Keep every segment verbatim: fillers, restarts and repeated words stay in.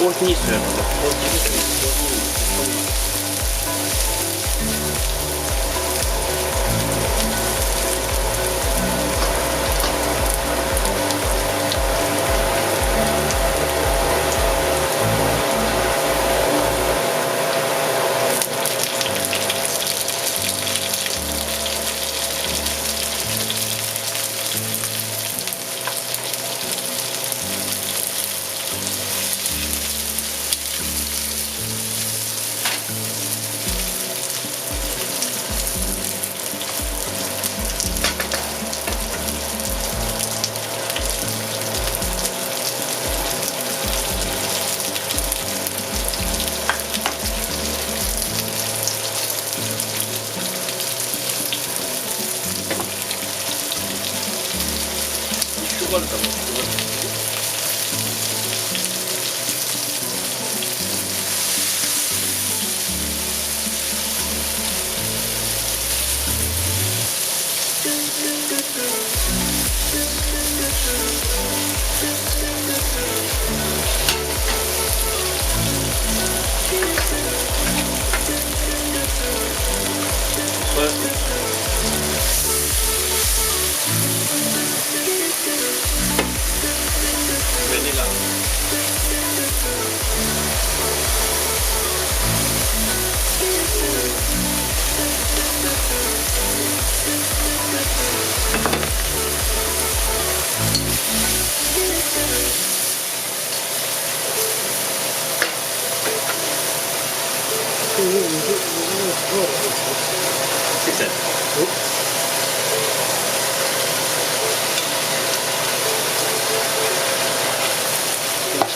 སྐོར་གཉིས་བཟོས་འདུག་སྐོར་གཅིག་བཟོས། སྐོར་གཉིས་བཟོས།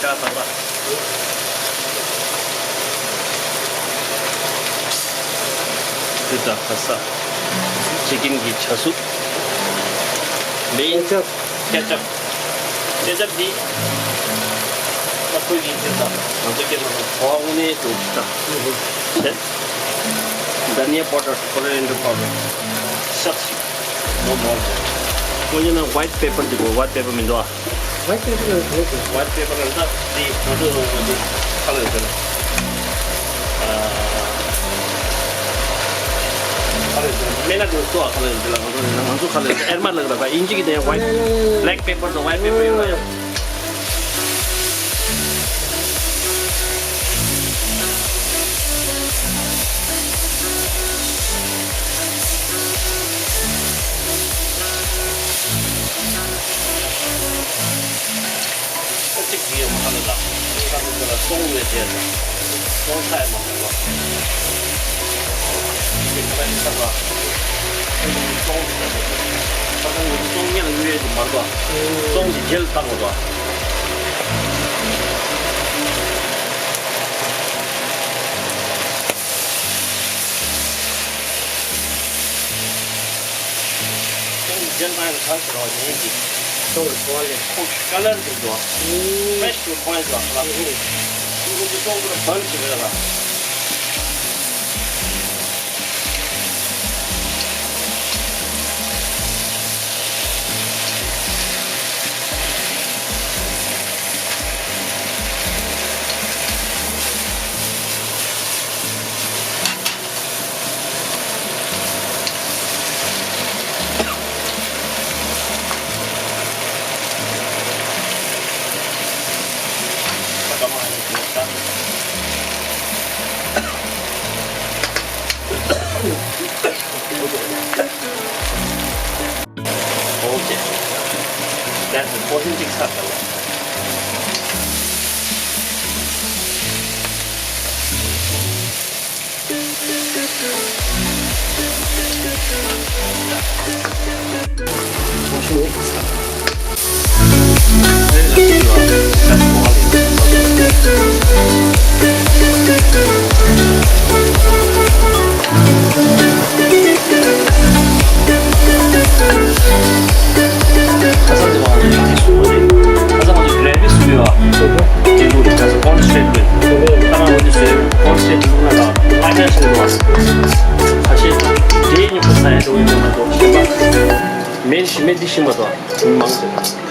ཤ་ཚ་པ། དེ་ད་ཁ་ས། ཅི་ཀིན་གྱི་ཆ་སུ། མེན་ཅབ། ཀེ་ཅབ། ཀེ་ཅབ་འདི། ཨ་ཁོས་ཡིན་ཚེ་ད། ང་ཚོ་སྐྱེས་མ་སོང་། གོ་བ་དངོས་གནས་དུ་ད། ཤེས། Dhania powder, coriander powder. ཤབ་ཤིག་ནོ་མོར། ཁོ་ཡིན་ན་white pepper འདི་གོ། white pepper མི་འདུག་ཨ། White pepper ལ་གོ་དགོས། White pepper ལ་ད་འདི་ང་ཚོ་འདི་ཁ་ལ་ཡོད་ཟེར། ཨ། ཁ་ལ་ཡོད་ཟེར། མེད་ན་འདུག་ཏོ། ཁ་ལ་ཡོད་ཟེར་ལ། ང་ཚོ་ང་ཚོ་ཁ་ལ་ཡོད་ཟེར། ཨེར་མ་ལགས་ལ་ད་ཨིན་ཇི་གི་དེ་white black pepper དང་white pepper ཡོད་ལ། གཅིག་གིས་ཡོང་ཧ་ལ་ལ། ཁ་ཐུག་ལ་སོང་བའི་རྗེས་ལ། སོང་ཚ་ཡི་མ་ཐུག་ལ། དེ་ཁ་ལ་ཡི་ས་ལ། སོང་ཚ་ཡི་ས་ལ། ཁ་ཐུག་ལ་སོང་ཉལ་ངུ་ཡས་ཀྱི་མར་དོ། སོང་གི་རྗེས་ལ་བཏང་བ་དོ། ཁོང་གི་སྤྱན་ཐང་གི་ག་ཟེར་བ་ཡིན་གྱི། ཁོང་གི་ཁོང་ལས་ཁོང་གི་ཀ་ལར་འདི་འདུག་ཧྥེ་ཤི་ཏུ་ཕོན་ལ་ལ། ཁོང་གི་ཏོག་པོ་ལ་བན་གྱི་རེད་ལ། Okay. That's the fourteen six happened. མེད་ཤི་མེད་འདི་ཤི་མ་གཏོགས་མང་ཆེ།